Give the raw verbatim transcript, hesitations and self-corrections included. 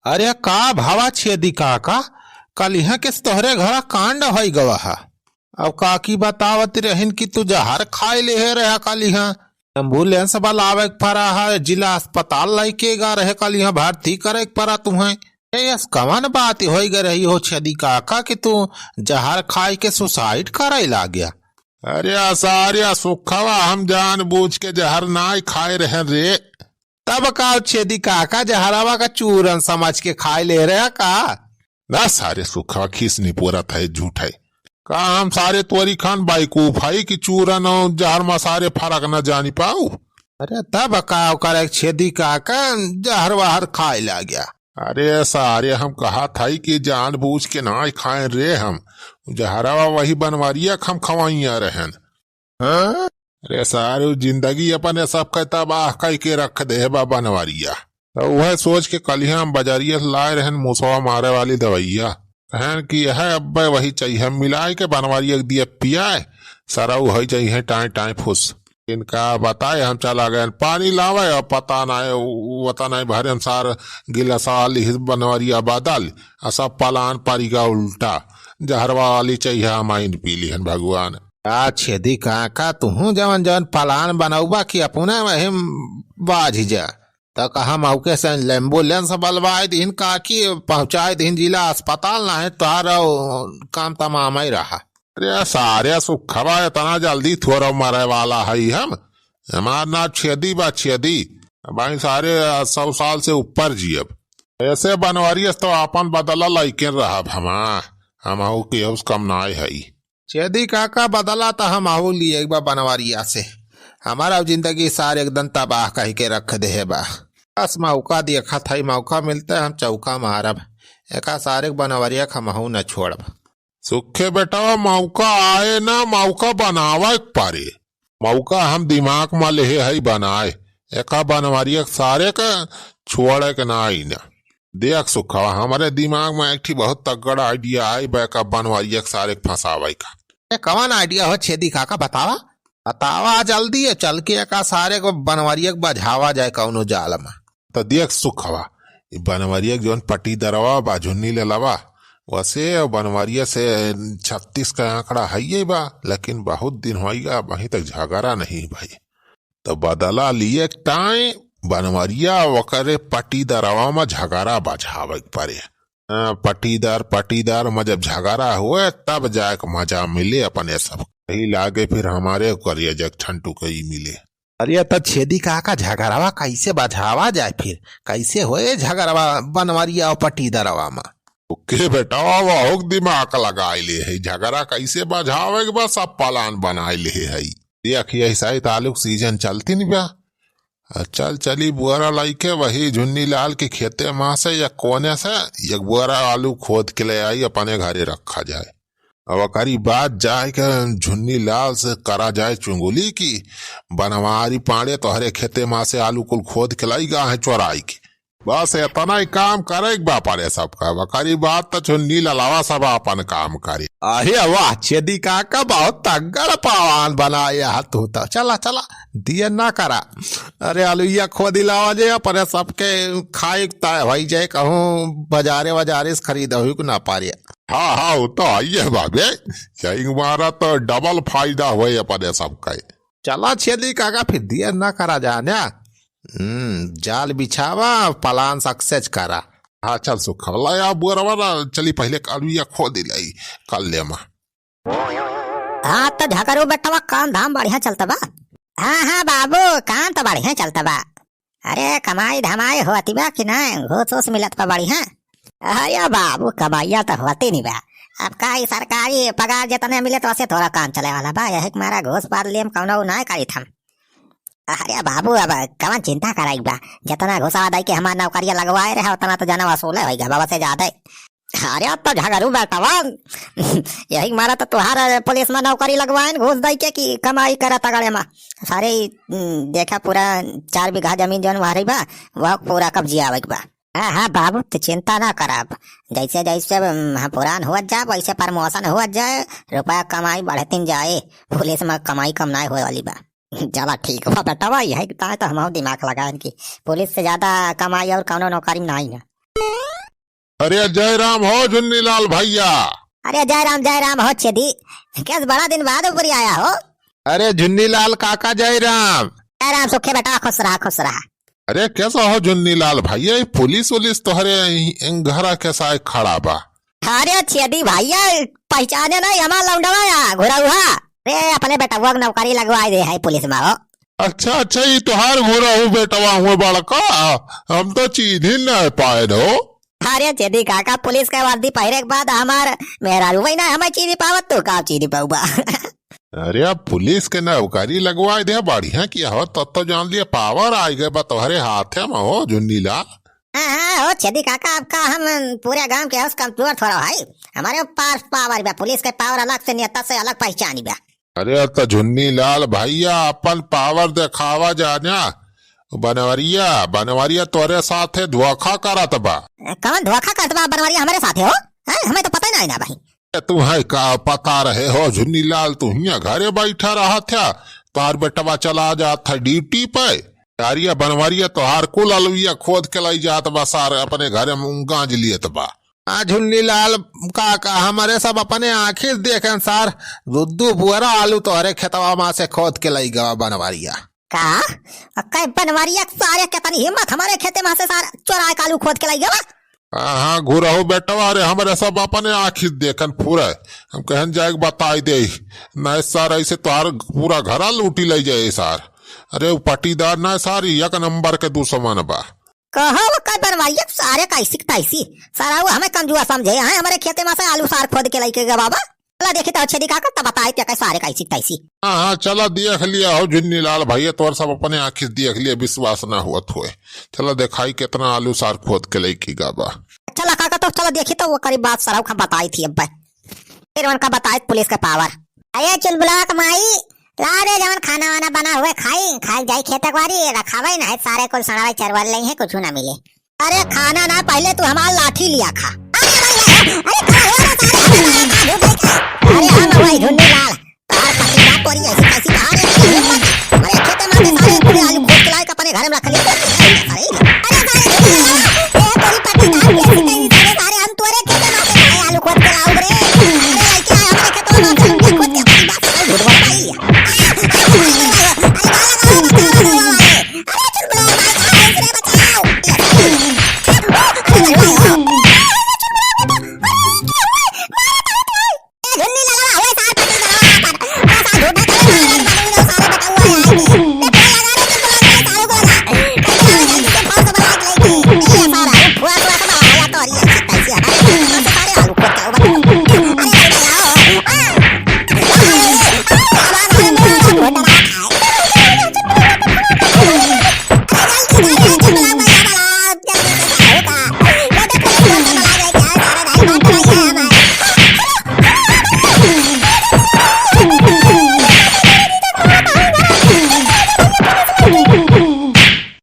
अरे का भवा छेदी काका, कलिहा किस तोहरे घरा कांड होइ गवा है? अब काकी बतावत रहिन कि तू जहर खाइ लेहे रहा कलिहा। एम्बुलेंस बलावे के परा है, जिला अस्पताल लइके गा रहे कलिहा, भर्ती करे के परा तुहैं। ए, यस कवन बात होइ गए रही हो छेदी काका कि तू जहर खाइ के सुसाइड करे लाग्या? अरे सारे सुखवा, हम जानबूझ के जहर नाई खाए रहे रे। तब का छेदी काका जहरवा का चूरन समझ के खाए ले रहे का? ना सारे सुखवा, खीस निपोरत है, झूठ है। का हम सारे तोरी खान बाइकूफ है कि चूरन और जहर मा सारे फरक न जानी पाऊ? अरे तब का ओकर एक छेदी काका जहर वहर खाए लाग्या। अरे सारे हम कहा था कि जानबूझ के ना खाए रे हम। जहरवा वही बनवरिया के हम खवाइया रहन। हाँ? अरे सारे उ जिंदगी अपने सबके तबाह कइ के रख दे बा बनवरिया। तो वह सोच के कलिहा हम बजरिया से लाए रहन मुसवा मारे वाली दवइया। कहन कि यह अब्बे वही चाहिए, मिलाए के बनवरिया के दिए पियाए, सरऊ होइ जाइहैं टाँय टाँय फुस। इनका बताए हम चला गए पानी लावे, और पता नाई, उ-, पता नाई भरे हम सार गिलासा लिहिस बनवरिया बदल, आ सब पलान परिगा उल्टा, जहरवा वाली चाहिए हम आइन पी लिहन भगवान। आ छेदी काका, तुहूँ जवन जवन पलान बनउबा कि अपने वही बाझ जा। त कहा मौके से एम्बुलेंस बलवाए दीन काकी, पहुँचाए दीन जिला अस्पताल, नाहीं तोहार काम तमाम ही रहा। अरे सारे सुखवा, इतना जल्दी थोड़ा मरे वाला है हम? हमार नाम छेदी बा, छेदी। भाई सारे सौ साल से ऊपर जियब। ऐसे बनवरियस तो आपन बदला लइके रहब हमा, हमहू केहू से कम नाय हई। छेदी काका, बदला त हमहू लिए बा बनवरिया से। हमारा जिंदगी सार एकदम तबाह कहि के रख देहे बा। बस मौका देखत हई, मौका मिलते हम चौका मारब। एका सारे बनवरिया के हमहू न छोड़ब। सुखे बेटवा, मौका आए ना, मौका बनावे के पारे। मौका हम दिमाग मा लेहे हई बनाए। एका बनवरिया के सारे के छोड़े के ना आई ना। देख सुखवा, हमरे दिमाग मा एक ठी बहुत तगड़ा idea आई बा, एका बनवरिया के सारे के फंसावे का। ए, कवन idea हो छेदी काका, बतावा? बतावा जल्दी, ये चल के एका सारे को बनवरिया के बझावा जाए कौनो जाल मा। त देख सुखवा, ई बनवरिया के जौन पट्टीदरवा बा, झुन्नी ललवा, वसे बनवरिया से छत्तीस का आंकड़ा हइये बा, लेकिन बहुत दिन होइगा, अबहीं तक झगड़ा नहीं भई। त बदला लिए टाइम बनवरिया ओकरे पट्टीदरवा मा झगड़ा बझावे के परे। हाँ, पट्टीदार, पट्टीदार मा जब झगड़ा होए, तब जाके मजा मिले अपने सब। यही लागे फिर हमारे करिया जग ठंटू कई मिले। अरे, त छेदी काका, झगड़वा कैसे बझावा जाए फिर? कैसे होए झगड़वा बनवरिया और पट्टीदरवा मा? ओके बेटा, बहुत दिमाग लगाए ले है, झगड़ा कैसे बझावे के बा, सब plan बनाए ले है। देख, यही साइत आलू के season चलती नहीं बा। आ, चल चली बुआरा लइके वही झुन्नी लाल के खेते मा से या कोने से एक बुआरा आलू खोद के ले आई, अपने घरे रखा जाए। अब ओकरी बाद जाए के झुन्नी लाल से करा जाए चुंगुली की बनवारी पाड़े तोहरे खेते मा से आलू कुल खोद के लाई गा है चोराई के। बस इतना ही काम करे के बा परे सबका। ओकरी बाद त झुन्नी ललवा सब अपन काम करे। अरे वाह, छेदी काका बहुत तगड़ पहलवान बनाए हा तू त। चला, चला, दिए ना करा। अरे, आलूया खोदी लावा जे, अपने सबके खाए के तय होई जाए, कहूँ बजारे वजारे से खरीद हुई को ना पारे। हाँ, हाँ, वो तो आइए बाबे, यही हमारा तो double फायदा हुए अपने सबका। चला छेदी काका, फिर दिए ना करा जाए ना। हम्म, जाल बिछावा, plan success करा। हाँ, चल सुखवा, ला या बुअरवा ना, चली पहले आलूया खोदी लाई, कल ले मा। हाँ, त झगड़ू बेटवा, काम धाम बढ़िया चलत बा? हाँ, हाँ बाबू, काम त बढ़िया चलत बा। अरे, कमाई धमाई होती बा कि नाहीं? घूस वूस मिलत बा बढ़िया? अरे बाबू, कमाइया त होती नहीं बा। अब का ई सरकारी पगार जितने मिले तो वसे थोड़ा काम चले वाला बा, यही के मारा घूस पार लेम कौनो नाहीं करी थम। अरे बाबू, अब कवन चिंता कराई बा, जितना घुसा दई के हमार नौकरिया लगवाए रहे, उतना तो जना वसूले होई गवा से ज्यादा। अरे, अब तो झगड़ू बेटवा, यही मारा तो तुहार पुलिस मा नौकरी लगवाएन घूस दई के कि कमाई करत अगड़े मा। सारे, हम्म, देखा, पूरा चार बीघा जमीन जौन वहरी बा, वह पूरा कब्जिया आवे के बा। हाँ, हाँ बाबू, तू चिंता ना करब, जैसे जैसे, हम्म, हम पुरान हुआ जाब, वैसे promotion हुआ जाए, रुपया कमाई बढ़तिन जाए, पुलिस मा कमाई कम नाय होए वाली बा। चला ठीक बा बेटवा, यही ताय तो हम दिमाग लगाएन कि पुलिस से ज्यादा कमाई और कौनो नौकरी में नाई ना। अरे जय राम हो झुन्नीलाल भइया। अरे जय राम, जय राम हो छेदी। कैस बड़ा दिन बाद ऊपरी आया हो? अरे झुन्नीलाल काका जय राम। जय राम, सुखे बेटा, खुश रहा, खुश रहा। अरे कैसा हो झुन्नीलाल भइया, ये पुलिस उलिस तोहरे घरा के साथ खड़ा बा? अरे छेदी भइया, पहचाने नहीं हमार लौंडवा या घुरौहा। रे अपने बेटवा के नौकरी लगवाए दे है पुलिस में हो। अच्छा अच्छा, ये तोहार घुरहू बेटवा हुए बड़का, हम तो चीन्ही नहीं पाए हो। अरे छेदी काका, पुलिस के वर्दी पहिरे के बाद हमार मेहरारू वही ना हमें चीन्ही पावत, तू का चीन्ही पाउबा? अरे अब पुलिस के नौकरी लगवाए दे, बढ़िया किया हो, तब तो जान लिया पावर आ गए बा तोहरे हाथे में हो झुन्नीलाल। हाँ हाँ हो छेदी काका, अब का हम पूरे गांव के होस कमजोर थोड़ा है, हमारे पास पावर बा, पुलिस के पावर अलग से, नेता से अलग पहचानी बा। अरे त झुन्नीलाल भइया, अपन पावर देखावा जाना। बनवरिया, बनवरिया तोरे साथे धोखा करत बा। कौन धोखा करत बा बनवरिया हमरे साथे हो? हैं? हमें तो पता ही नहीं ना भाई। ए, तुम्हें का पता रहे हो झुन्नीलाल, तू हियां घरे बैठा रहत है, तोहार बेटवा चला जात है ड्यूटी पे। यारिया बनवरिया तोहार कुल अलुइया खोद के लाई जात बा सार, अपने घरे में गांज लियत बा। आ झुन्नीलाल काका, हमरे सब अपने आँखी से देखेन सार, दू दू बोरा आलू तोहरे खेतवा मा से खोद के लई गवा बनवरिया। का? आ, कै बनवरिया के सारे, कितनी हिम्मत हमारे खेते मा से सार चोराए के आलू खोद के लई गवा? हाँ, हाँ, घुरहू बेटवा, अरे हमरे सब अपने आँखी से देखेन पूरा। हम कहन जाए के बताई दे, नहीं सार ऐसे तोहार पूरा घरा लूटी लई जाए सार। अरे उ पट्टीदार ना सार, एक नंबर के दुश्मन बा। कहो वो कई बनवाइए सारे कैसी तैसी। सारा वो हमें कमजुआ समझे हैं, हमारे खेते मा से आलू सार खोद के लइके गवा बा। चला देखी तो छेदी काका, तब बताई ते सारे कैसी तैसी। हाँ, हाँ, चला देख लिया हो झुन्नीलाल भइया, तोर सब अपने आँखी से देख लिया, विश्वास ना होत होए। चला देखाई कितना आलू सार खोद के लइके गवा बा। चला काका, तो चला देखी तो वो करी बात सरऊ का बताई थी अब। फिर उनका बताए पुलिस के पावर। अरे चुलबुला के माई, ला दे जवन खाना वाना बना हुए खाई, खाए जाई खेत बारी, रखावे ना है, सारे कुल सड़ावे चरवाले लई है, कुछ ना मिले। अरे खाना ना, पहले तू हमार लाठी लिया खा। अरे भाई, अरे, अरे, अरे, अरे, अरे, अरे, हम भाई झुन्नी लाल, तार पति का तोरी ऐसी कैसी कहा रे? अरे खेते मा से सारे पूरे आलू खोद के लाए के अपने घर में रख लिया।